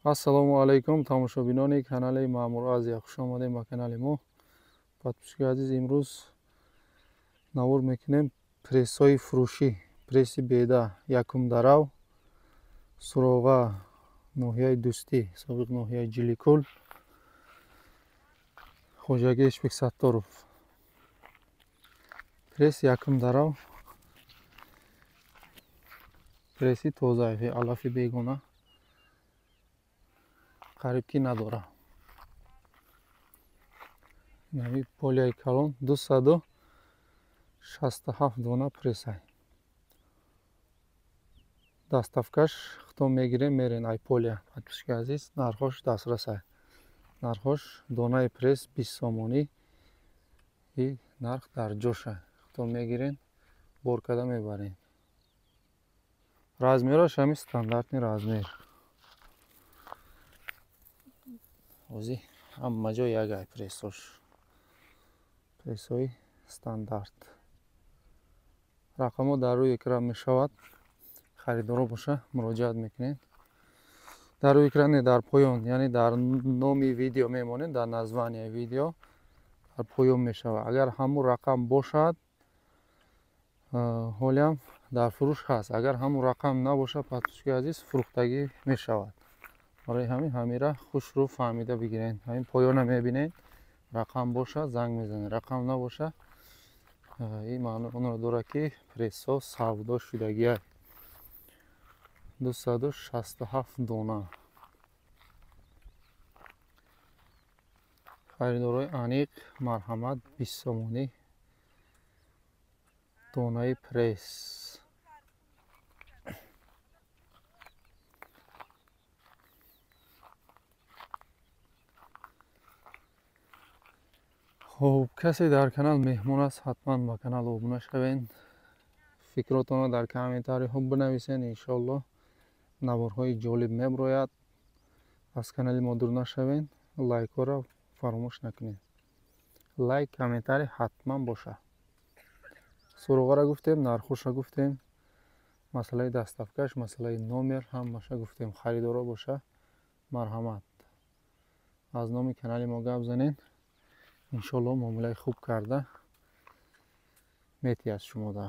Ассалому алайкум тамошобинони канали Маъмур Азия, хуш омадем ба канали мо. Подписчики азиз, имрӯз навор мекунем прессҳои фурӯшӣ. Пресси беда Якумдарав, Суроға, ноҳияи Дӯстӣ, собиқ ноҳияи Ҷиликул, хоҷагии Ишбек Сатторов. Пресс Якумдарав, пресси тоза, алафи бегона қариб ки надора. Нави полияи калон 267 дона прессай. Доставкаш хто мегирем мерен ай полия. Подписчики азиз, нархош дастрасай. Нархош донаи пресс 20 сомонӣ и нарх дар ҷоша. Хто мегирен бор када мебарен. Размераш ҳами стандартни размер. Ози ҳама ҷо як ай прессош. Прессҳои стандарт. Рақамҳо дар рӯи экран мешавад. Харидоро боша муроҷиат мекунед. Дар рӯи экран не, дар поён, яъне дар номи видео мемонед, дар названияи видео дар поён мешавад. Агар ҳамун рақам бошад, ҳолиам дар фурӯш ҳаст. Агар ҳамун рақам набошад, подписчики азиз, фурӯхтагӣ мешавад. Барои ҳамин ҳамира хушрӯ фаҳмида бигиред. Ҳамин поёна мебинед, рақам бошад занг мезанед, рақам набошад ин маъно онро дорад ки прессҳо савдо шудагиай. 267 дона. Харидорои аниқ марҳамат, 20 сомонӣ донаи пресс. Хуб, касе дар канал меҳмон аст, ҳатман ба канал обуна шавед. Фикротонро дар комментариҳо бинависед, иншоаллоҳ наворҳои ҷолиб меброяд. Аз канали мо дур нашавед, лайкҳоро фаромӯш накунед. Лайк, комментарий ҳатман бошад. Суроғаро гуфтем, нархошро гуфтем, масъалаи доставкаш, масъалаи номер ҳамаша гуфтем. Харидоро боша марҳамат, аз номи канали мо гап занед. Иншоаллоҳ муомилаи хуб карда метиҳад шумода.